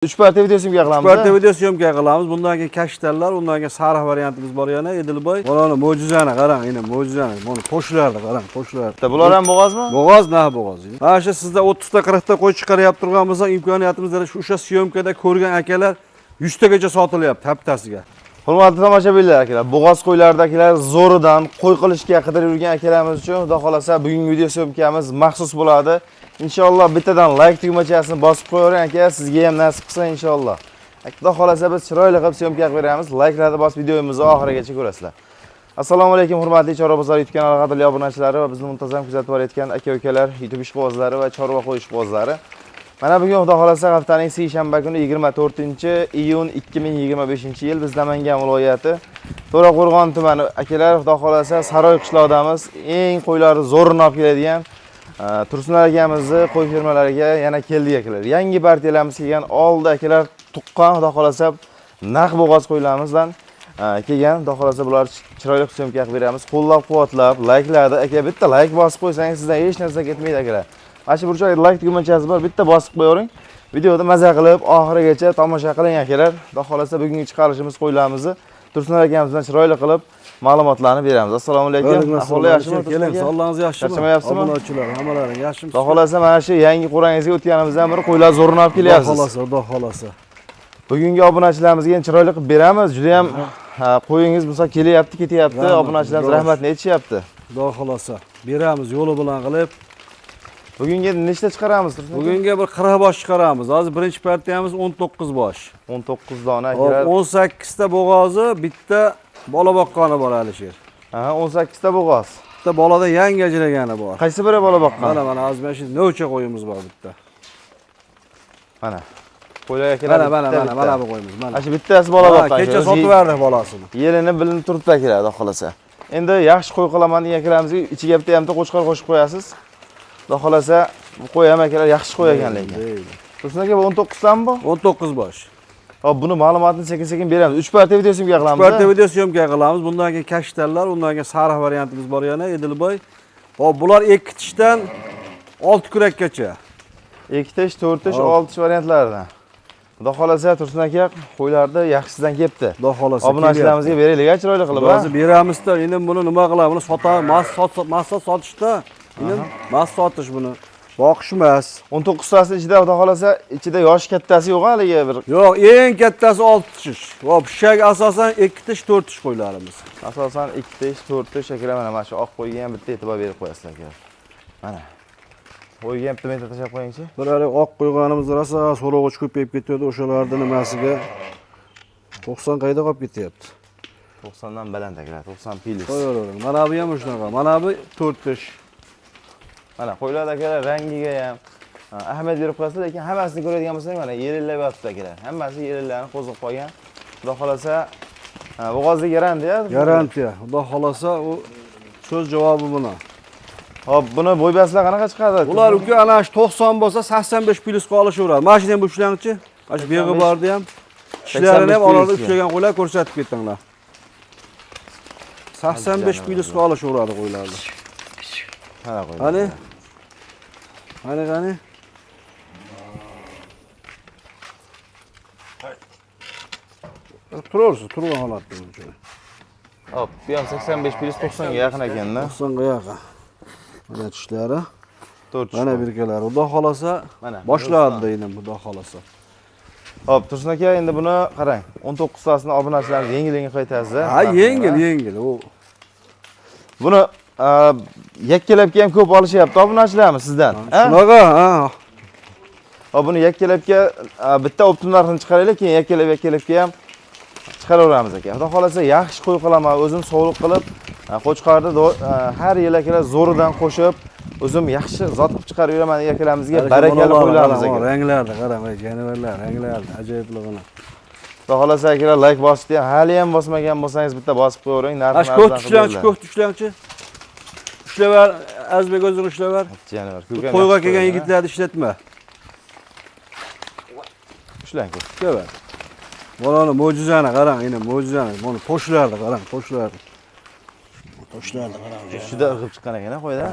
3 parta video syomka qilamiz. Parta video syomka qilamiz. Bundan keyin kashtanlar, undan keyin sariq variantimiz bor yana Edilboy. Mana mo'jizani qarang, endi mo'jizani. Mana toshlarni qarang, toshlar. Bular ham bo'g'ozmi? Bo'g'oz, na bo'g'oz. Mana shu sizda 30 ta 40 ta qo'y chiqaryapti turgan bo'lsa, imkoniyatimiz shu o'sha syomkada ko'rgan akalar 100 tagacha sotilyapti haftasiga. Hurmatli tomoshabinlar, akalar, bo'g'oz qo'ylardagilar zo'ridan qo'y qilishga qidirib yurgan akalarimiz uchun xudo xolasa bugungi video syomkamiz maxsus bo'ladi. Inshaalloh bittadan like tugmachasini bosib qo'yavering aka, sizga ham nasib qilsin inshaalloh. Xudo xolasa biz chiroyli qilib syomka qilib beramiz. Likelarni bosib videomizni oxirigacha ko'rasizlar. Assalomu alaykum hurmatli Chorva bozori YouTube kanali qadrli obunachilari va bizni muntazam kuzatib borayotgan aka-ukalar, YouTube ishqibozlari va chorva qo'y ishqibozlari. Mana bugun xudo xolasa haftaning seshanba kuni 24 iyun 2025-yil biz Namangan viloyati To'raqo'rg'on tumani akalar xudo xolasa Saroy qishlog'idamiz. Eng qo'ylarni zo'rini olib keladigan Tursunlar akamizni qo'y fermalariga yana keldik akalar. Yangi partiyalarimiz kelgan, oldi akalar tuqqan xudo xolasa naq bo'g'oz qo'ylarimizdan kelgan. Xudo xolasa bular chiroyli syomka qilib beramiz. Qo'llab-quvvatlab, layklarni aka bitta layk bosib qo'ysangiz sizdan hech narsa ketmaydi akalar. Mana shu burchak layk tugmachasi bor, bitta bosib qo'yavering. Videoda maza qilib oxirigacha tomosha qiling akalar. Xudo xolasa bugungi chiqarishimiz qo'ylarimizni Tursunlar akamiz bilan chiroyli qilib ma'lumotlarni beramiz. Assalomu alaykum. Ahvollar yaxshimi? Keling, sog'lig'ingiz yaxshimi? Charchamayapsizmi? Obunachilar, hammalaring yaxshimi? Xudo xolasa mana shu yangi qo'rangizga o'tganimizdan beri qo'ylar zo'rini olib kelyapsiz. Xudo xolasa, xudo xolasa. Bugungi obunachilarimizga ham chiroyli qilib beramiz. Juda ham qo'yingiz misol kelyapti, ketyapti. Rahmat, Obunachilarimiz xudo. rahmatni aytishyapti. Xudo xolasa. Beramiz yo'li bilan qilib. Bugungi nechta chiqaramiz, Tursun aka? Bugunga bir 40 bosh chiqaramiz. Hozir birinchi partiyamiz 19 bosh. 19 dona Hop, akalar. 18 ta bo'g'ozi, bitta bola boqqani bor Alisher. Aha, 18 ta bo'g'oz. Bitta bolada yangi ajragani bor. Qaysi biri bola boqqan? Mana mana hozir mana shu novcha qo'yimiz bor bitta. Mana. Qo'ylar akalar. Mana mana bitta, mana bitta. mana bu qo'yimiz mana. Mana shu bittasi bola Ha, boqqan. kecha sotib yubordik bolasini. Yelini bilinib turibdi akalar, xudo xolasa. Endi yaxshi qo'y qilaman degan akalarimizga ichiga bitta hamta qo'chqor qo'shib qo'yasiz. Xudo xolasa bu qo'y ham akalar yaxshi qo'y ekan lekin. Deydi. Tursun aka, bu 19 tami bu? 19 bosh. Hop, buni ma'lumotini sekin-sekin beramiz. 3 parta video syomka qilamiz. Parta video syomka qilamiz. Bundan keyin kashtanlar, undan keyin sariq variantimiz bor yana Edilboy. Hop, bular 2 tishdan 6 kurakkacha. 2 tish, 4 tish, Hop. 6 tish variantlaridan. Xudo xolasa Tursun aka qo'ylarni yaxshisidan kelibdi. Xudo xolasa. Obunachilarimizga beraylik, a chiroyli qilib, ha. Hozir beramizda, endi buni nima qilamiz? Buni sotamiz, massa sotishda, endi mas sotish buni. Boqish emas. 19 tasi ichida xudo xolasa ichida yoshi kattasi yo'q haligi bir Yo'q, eng kattasi 6 tish. Hop, pishak asosan 2 tish, 4 tish qo'ylarimiz. Asosan 2 tish, 4 tish akalar mana mana shu oq qo'yga ham bitta e'tibor berib qo'yasizlar akalar. Mana. Qo'yga ham bitta metr tashlab qo'yingchi. Bir hali oq qo'yganimiz rosa so'rog'ich ko'payib ketadi, o'shalarni nimasiga 90 qayda qolib ketyapti. 90 dan baland akalar, 90 plus. Qo'yavering. Mana bu ham shunaqa. Mana bu 4 tish. Mana qo'ylar akalar rangiga ham ahamiyat berib qo'yasizlar, lekin hammasini ko'radigan bo'lsangiz mana yelillab yotibdi akalar. Hammasi yelillarni qo'zg'ab qolgan. Xudo xolasa bo'g'ozda garantiya. Garantiya. Xudo xolasa u so'z javobi buni. Hop, buni bo'ybaslar qanaqa chiqadi? Ular uka ana shu 90 bo'lsa 85 plus ga olishaveradi. Mana shuni ham ushlangchi. Mana shu beg'i 85 bordi ham. Tishlarini ham 85 orada plusga. ushlagan qo'ylar ko'rsatib ketinglar. 85 plus ga olishaveradi qo'ylarni. Mana qo'ylar. Qani? Qani qani? Turaversin, turgan holatda buncha. Hop, bu ham 85 plus 90 ga yaqin ekanda. 90 ga yaqin. Mana tishlari, 4 mana birkalari. Xudo xolasa Mana. boshlardi endi xudo xolasa. Hop, Tursun aka, endi buni qarang. 19 tasini obunachilarimiz yengil-yengil qaytasiz. Ha, yengil, yengil. U Buni yakkalabga ham ko'p olishyapti obunachilarimiz sizdan. Ha? shunaqa, ha. Hop, buni yakkalabga bitta оптом narxini chiqaraylik, keyin yakkalab yakkalabga ham chiqaraveramiz aka. Xudo xolasa yaxshi qo'y qilaman, o'zim sovliq qilib, qo'chqorni har yil akalar zo'ridan qo'shib, o'zim yaxshi zot qilib chiqarib yuraman degan akalarimizga barakali qo'ylarimiz aka. Ranglarni qarang, voy jonivorlar, ranglarni ajoyibligini. Xudo xolasa akalar layk bosishni ham hali ham bosmagan bo'lsangiz bitta bosib qo'yavering. Narx Ash ko'k tushlanchi, ko'k tushlanchi. Ushlaver, Azbek o'zing ushlaver. Jonivar. Qo'yga kelgan yigitlarni ishlatma. Ushlang ko'k. Ushlaver. Mana mo'jizani qarang, endi mo'jizani. Mana toshlarni qarang, toshlarni. Toshlarni qarang. Juda irg'ib chiqqan ekan qo'yda.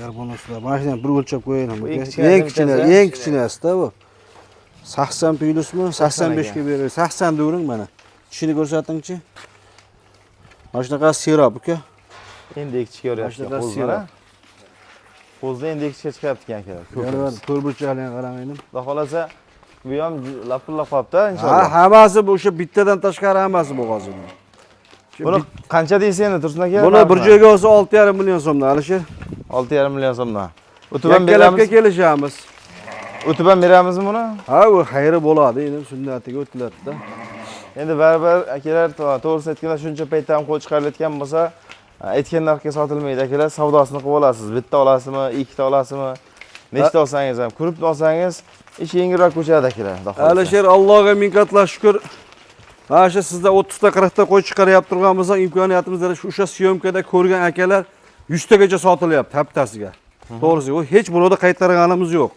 Garbonoslar. Mana shuni ham bir o'lchab qo'yaylik. Bu eng kichkinasi Eng kichkina, bittasi. eng kichkinasida bu. 80 plyusmi? 85 ga beradi. 80 devering mana. Tishini ko'rsatingchi. Mana shunaqa serob uka. Endi ekishga Mana shunaqa yoryapti. serob. Qo'zni endi ekishga chiqyapti ekan akalar. Yana bir to'rtburchaklarni qarang endi. Xudo xolasa bu ham lapillab qolibdi Ha, inshaalloh. hammasi bu o'sha bittadan tashqari hammasi bo'g'oz. Buni qancha deysiz endi Tursun aka? Buni bir joyga olsa 6,5 million so'mdan Alisher. 6,5 million so'mdan. O'tib ham Yakkalabga beramiz. kelishamiz. O'tib ham beramizmi buni? Ha, u xayri bo'ladi, endi sunnatiga o'tiladi-da. Endi baribir akalar to'g'risini aytganda shuncha paytda ham qo'l chiqarilayotgan bo'lsa, aytgan narxga sotilmaydi akalar, savdosini qilib olasiz. Bitta olasizmi, ikkita olasizmi, nechta olsangiz ham, ko'rib olsangiz ish yengilroq ko'chadi akalar. Xudo xohlasa. Alisher Allohga ming qatla shukr. Mana shu sizda 30 ta 40 ta qo'y chiqaryapti turgan bo'lsak, imkoniyatimiz yarasha o'sha syomkada ko'rgan akalar 100 tagacha sotilyapti haftasiga. To'g'risi, u hech birovda qaytarganimiz yo'q.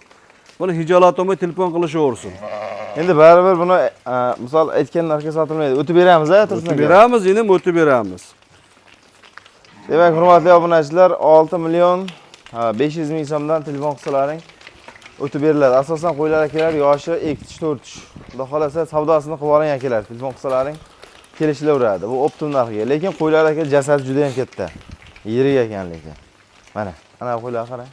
Buni hijolat olmay telefon qilishaversin. Endi baribir buni misol aytgan narxga sotilmaydi. O'tib beramiz a Tursun O'tib aka. beramiz, inim, o'tib beramiz. Demak, hurmatli obunachilar, 6 million 500 ming so'mdan telefon qilsalaring o'tib beriladi. Asosan qo'ylar akalar yoshi 2 tish, 4 tish. Xudo xolasa savdosini qilib oling akalar, telefon qilsalaring kelishilaveradi. Bu optim narxiga. Lekin qo'ylar aka jasadi juda ham katta. Yirik ekan lekin. Mana, ana qo'ylar qarang.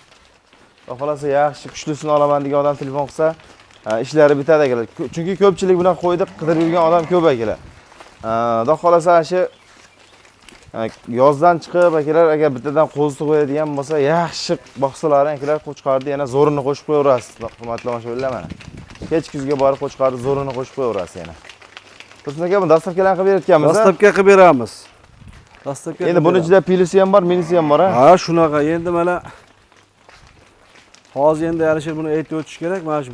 Xudo xolasa yaxshi kuchlisini olaman degan odam telefon qilsa, ishlari bitadi akalar. Chunki ko'pchilik bunaqa qo'yni qidirib yurgan odam ko'p akalar. Xudo xolasa shu yozdan chiqib akalar agar bittadan qo'zi qo'yadigan bo'lsa, yaxshi boqsalaring akalar qo'chqorni yana zo'rini qo'shib qo'yaverasiz. Hurmatli tomoshabinlar mana. Kech kuzga borib qo'chqorni zo'rini qo'shib qo'yaverasiz yana. Tursun aka, buni dastavkalarni qilib berayotganmiz. Dastavka qilib beramiz. Dastavka. Endi buni ichida pilisi ham bor, minisi ham bor ha. Ha, shunaqa. Endi mana hozir endi Alisher buni aytib o'tish kerak. Mana shu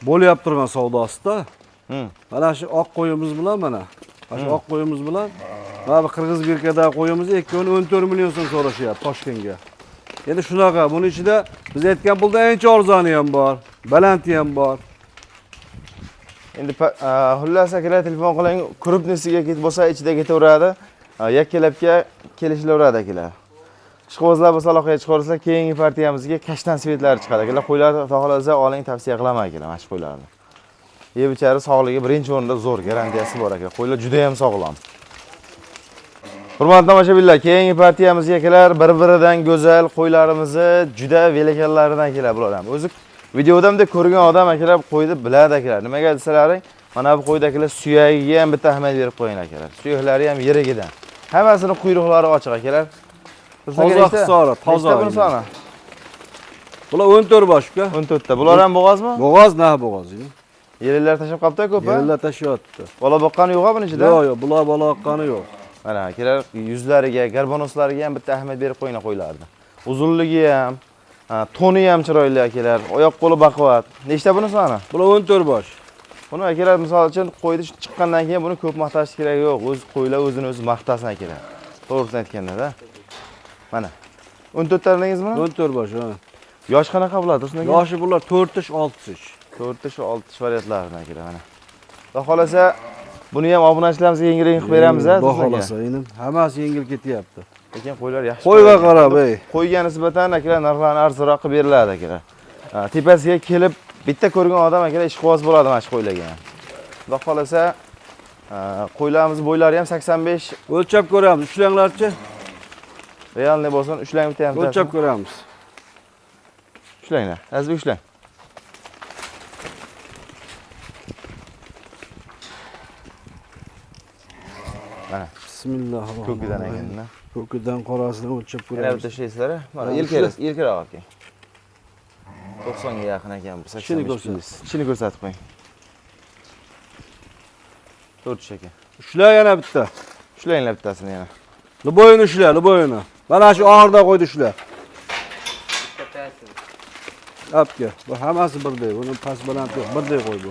bo'lyapti turgan savdosida. Mana shu oq qo'yimiz bilan mana. Mana shu oq qo'yimiz bilan mana bu qirg'iz birkadagi qo'yimiz ikkovini 14 million so'm so'rashyapti Toshkentga. Endi shunaqa, buni ichida biz aytgan puldan ancha arzoni ham bor, balanti ham bor. Endi xullas akalar telefon qiling, krupnisiga ketib bo'lsa ichida ketaveradi. Yakkalabga kelishilaveradi akalar. Ishqibozlar bo'lsa aloqaga chiqaversa, keyingi partiyamizga kashtan svetlari chiqadi akalar. Qo'ylar xudo xohlasa oling, tavsiya qilaman akalar mana shu qo'ylarni. Yeb ichari sog'ligi birinchi o'rinda zo'r, garantiyasi bor akalar. Qo'ylar juda ham sog'lom. Hurmatli tomoshabinlar, keyingi partiyamizga akalar bir-biridan go'zal qo'ylarimizni juda velikanlaridan keladi bular ham. O'zi videoda bunday ko'rgan odam akalar qo'yni biladi akalar. Nimaga desalaring, mana bu qo'yda akalar suyagiga ham bitta ahamiyat berib qo'ying akalar. Suyaklari ham yirigidan. Hammasini quyruqlari ochiq akalar. Toza hisori, toza. Nechta buni soni? Bular 14 bosh uka. 14 ta. Bular ham bo'g'ozmi? Bo'g'oz, na bo'g'oz. Yellar tashlab qolibdi ko'p, ha? Yerlar tashlayapti. Bola boqqani yo'q buni ichida? Yo'q, yo'q, bular bola oqqani yo'q. Mana akalar yuzlariga, garbonoslariga ham bitta ahamiyat berib qo'ying qo'ylardi. Uzunligi ham, toni ham chiroyli akalar. Oyoq qo'li baquvvat. Nechta buni soni? Bular 14 bosh. Buni akalar misol uchun qo'yni chiqqandan keyin buni ko'p maqtash keragi yo'q. O'z qo'ylar o'zini o'zi maqtasin akalar. To'g'risini aytganda-da. Mana. 14 ta dedingizmi? 14 bosh, ha. Yosh qanaqa bular Tursun aka? Yoshi bular 4 tish, 6 tish. 4 tish, 6 tish variantlaridan akalar mana. Xudo xolasa buni ham obunachilarimizga yengillik qilib beramiz ha. Xudo Tursun aka. xohlasa, endi hammasi yengil ketyapti. Lekin qo'ylar yaxshi. Qo'yga qarab, ey. Qo'yga nisbatan akalar narxlarni arzonroq qilib beriladi akalar. Tepasiga kelib bitta ko'rgan odam akalar ishqiboz bo'ladi mana shu qo'ylarga ham. Xudo xolasa qo'ylarimiz bo'ylari ham 85 O'lchab ko'ramiz, ushlanglarchi. realniy bo'lsin, ushlang bitta ham. O'lchab ko'ramiz. Ushlanglar. Azizbek ushlang. Mana Bismillahirrohmanirrohim. ko'kidan ekan. Ko'kidan qorasidan o'lchab Yana ko'ramiz. bitta ushlaysizlar. Mana Ha, yelkalik, yelkaroq olib keling. 90 ga yaqin ekan bu. 85 Tishini ko'rsat. plus. Tishini ko'rsatib qo'ying. 4 tish ekan. Ushla yana bitta. Ushlanglar bittasini yana. Liboyini ushla, liboyini. Mana shu oxirida qo'ydi ushla. Apga. Bu hammasi birdek. Buni past baland yo'q. Birdek qo'y bu.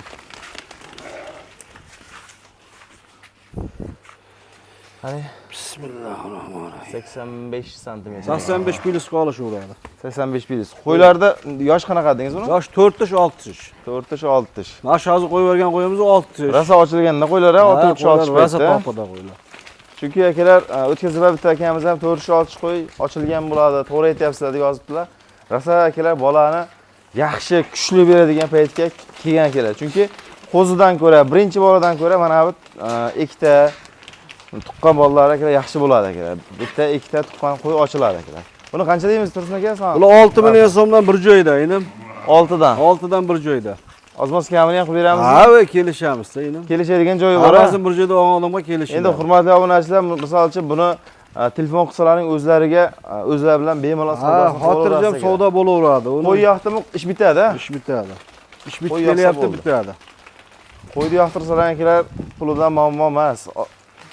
Qani Bismillahirrohmanirrohim. 85 santimetr. 85 plus qolishaveradi. 85 plus. Qo'ylarda yosh qanaqa dedingiz buni? Yosh 4 tish, 6 tish. 4 tish, 6 tish. Mana shu hozir qo'yib bergan qo'yimiz 6 tish. Rosa ochilganda qo'ylar ha, 6 tish, 6 tish Rosa paytda. topida qo'ylar. Chunki akalar o'tgan safar bitta akamiz ham 4 tish, 6 tish qo'y ochilgan bo'ladi, to'g'ri aytyapsizlar deb yozibdilar. Rosa akalar bolani Yaxshi, kuchli beradigan paytga kelgan akalar. Chunki qo'zidan ko'ra, birinchi boladan ko'ra mana bu ikkita tuqqan bolalar akalar yaxshi bo'ladi akalar. Bitta, ikkita tuqqan qo'y ochiladi akalar. Buni qancha deymiz, Tursun aka? Bular 6 million so'mdan bir joyda, inim. 6dan. 6dan bir joyda. Ozmoz kamini ham qilib beramiz. Ha, va kelishamiz, inim. Kelishadigan joyi bor. Ha? Hammasi bir joyda olgan odamga kelishadi. Endi hurmatli obunachilar, misol uchun buni telefon qilsalaring o'zlariga, o'zlari bilan bemalol ha, savdosini xotirjam qilaverasiz. Savdo bo'laveradi. Uni Qo'y yoqdimi, ish bitadi, ha? Ish bitadi. Ish bitib Qo'y yoqsa kelyapti, bo'ldi. Bitadi. Qo'yni yoqtirsalar akalar, pulidan muammo emas.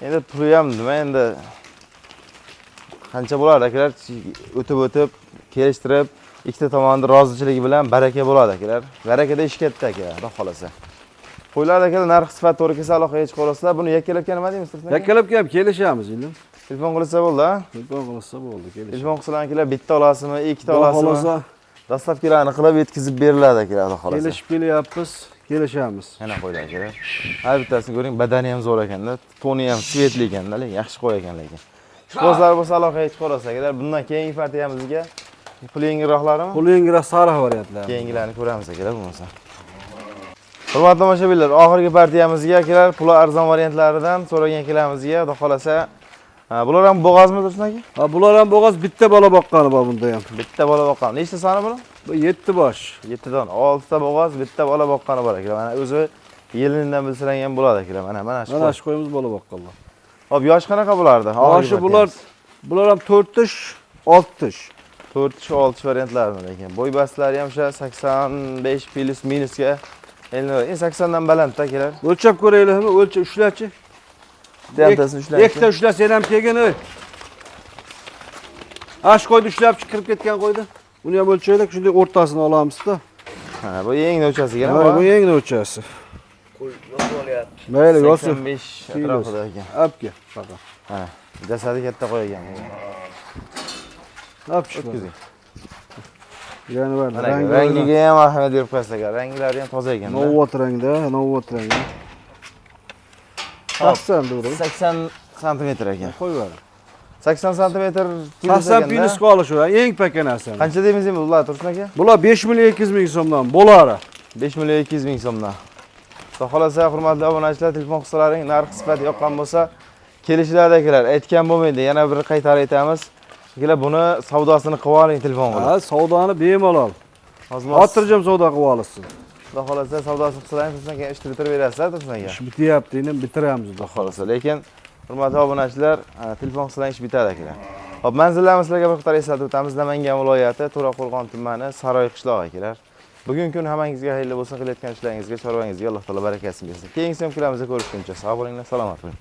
Endi puli ham nima endi qancha bo'ladi akalar, o'tib-o'tib, kelishtirib, ikkita tomonni rozichiligi bilan baraka bo'ladi akalar. Barakada ish katta akalar, xudo xolasa. Qo'ylar akalar narx sifat to'g'ri kelsa aloqaga chiqa olasizlar. Buni yakkalabga nima deymiz, Tursun aka? Yakkalab kelib kelishamiz, inim. Telefon qilsa bo'ldi, ha? Telefon qilsa bo'ldi, kelishamiz. Telefon qilsalar akalar bitta olasizmi, ikkita Xudo olasizmi? xohlasa Доставка larni qilib yetkazib beriladi akalar, xudo xolasa. Kelishib kelyapmiz, kelishamiz. Yana qo'ylar akalar. Har bittasini ko'ring, badani ham zo'r ekanda, toni ham светлый ekanda, lekin yaxshi qo'y ekan lekin. Ishqibozlar bo'lsa aloqaga chiqa olasiz akalar. Bundan keyingi partiyamizga pul yengilroqlarimi? Pul yengilroq sariq variantlar. Keyingilarni ko'ramiz akalar bo'lmasa. Hurmatli tomoshabinlar, oxirgi partiyamizga akalar puli arzon variantlaridan so'ragan akalarimizga xudo xolasa, ha, bular ham bo'g'ozmi, Tursun aka? Ha, bular ham bo'g'oz, bitta bola boqqani bor bunda ham. Bitta bola boqqan. Nechta soni buni? Bu 7 bosh. 7 dan 6 ta bo'g'oz, bitta bola boqqani bor akalar. Mana o'zi yelinidan bilsang ham bo'ladi akalar. Mana shu. Mana shu qo'yimiz bola boqqanlar. Hop, yosh qanaqa bulardi? Yoshi bular ham 4 tish, 6 tish. 4 tish, 6 tish variantlarmi lekin. Bo'y bastlari ham o'sha 85 плюс минус ga endi 80 dan balandda akalar. O'lchab ko'raylikmi? O'lcha ushlachi. Bittasini ushlaydi. Ikkita ushla, sen ham kelgin, ey. Ash qo'ydi, ushlab kirib ketgan qo'ydi. Uni ham o'lchaylik, shunday o'rtasini olamizda. Ha, bu eng novchasiga Ha, bu eng novchasi. Mayli, yotsin. 85 atrofida ekan. Olib kel, faqat. Ha, jasadi katta qo'y ekan. Olib tush. O'tkazing. Yani var. Mana Rangi rangiga ham ahamiyat berib qo'yasiz aka. Ranglari ham toza ekan. Novvot rangda, novvot rangda. Hop. 80 doğru. 80 santimetr ekan. Qo'yib ver. 80 santimetr plus 80 ekanda. Plus qolishi eng pakanasi. Qancha deymiz endi bular, Tursun aka? Bular 5 million 200 ming so'mdan bo'lar. 5 million 200 ming so'mdan. Xudo xolasa, hurmatli obunachilar, telefon qilsalaring, narx sifati yoqqan bo'lsa, kelishiladi akalar. Aytgan bo'lmaydi. Yana bir qaytarib aytamiz. Akalar, buni savdosini qilib oling telefon qilib. Ha, savdoni bemalol. Hozir Xotirjam savdo qilib olasiz. Xudo xolasa savdosini qilsalaring, Tursun aka ish bitirib berasizlar, Tursun aka. Ish bityapti, endi bitiramiz. Xudo xolasa, lekin hurmatli obunachilar, telefon qilsalaring ish bitadi akalar. Hop, manzillarimizni sizlarga bir qator eslatib o'tamiz. Namangan viloyati, To'raqo'rg'on tumani, Saroy qishlog'i akalar. Bugungi kun hammangizga xayrli bo'lsin, qilayotgan ishlaringizga, chorvangizga Alloh taolo barakasini bersin. Keyingi съёмка larimizda ko'rishguncha sog' bo'linglar, salomat bo'ling.